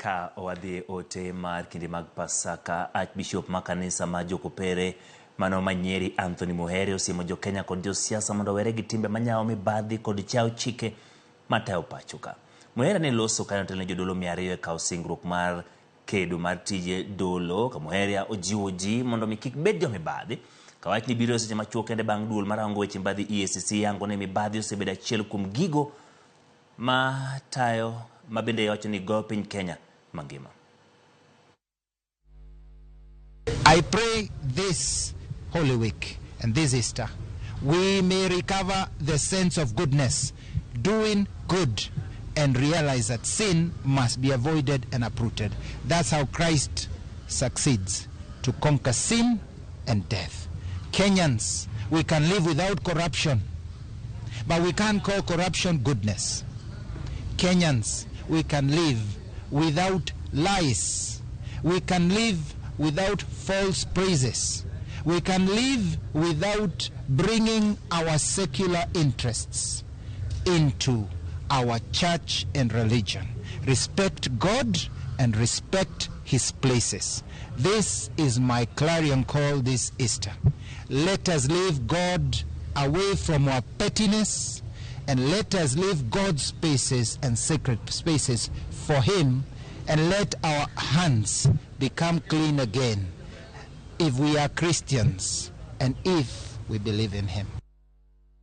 Ka wadhi e ote mar kinde mag Pasaka, Archbishop ma kanisa ma Jokopere mano ma Nyeri Anthony Muhere osiemo jo-Kenya kod josiasa mondo owere gi timbe manyawo mibadhi kod chayo chike matayo pacho ka. Muhere ne loso kane otelo ne jodolo 200 e kawo singruok mar kedo mar tije dolo ka Muheria ojiwo ji mondo mi kik bed jomibadhi. Ka wachni biro e seche machuok kende bang' duol marango weche mibadhi EACC yango ni mibadhi osebedo achiel kuom gigo ma tayo ma bende wacho ni goyo piny Kenya mangima. I pray this Holy Week and this Easter, we may recover the sense of goodness, doing good, and realize that sin must be avoided and uprooted. That's how Christ succeeds to conquer sin and death. Kenyans, we can live without corruption, but we can't call corruption goodness. Kenyans, we can live without lies. We can live without false praises. We can live without bringing our secular interests into our church and religion. Respect God and respect His places. This is my clarion call this Easter. Let us leave God away from our pettiness and let us leave God's spaces and sacred spaces for Him, and let our hands become clean again if we are Christians and if we believe in Him.